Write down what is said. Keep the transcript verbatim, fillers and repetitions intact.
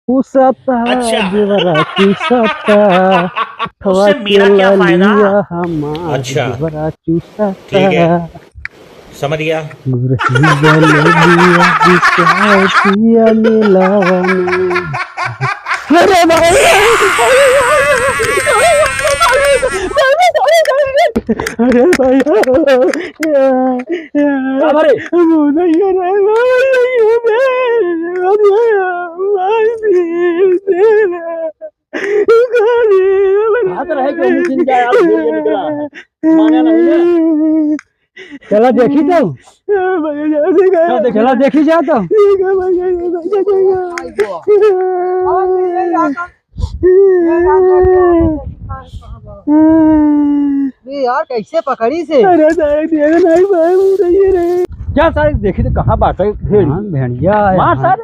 चूसता, अच्छा। देवरा चूसता, उससे मेरा क्या फायदा? हमार अच्छा। देवरा चूसता। ठीक है। समझ गया। गुरही जलेबिया बिकातिया मेलावा में। अरे भाई! अरे भाई! अरे! हाथ रहे के मुसिन जाए, आप बोल के निकला है। माने नहीं ना। चला देखी तो। चला देखी जा तो। ये यार कैसे पकड़ी से? अरे दाई, अरे नहीं भाई, नहीं रे। क्या सारे देखी तो कहाँ बात है? भेड़। हाँ, भेड़िया है। मार हाँ। सारे।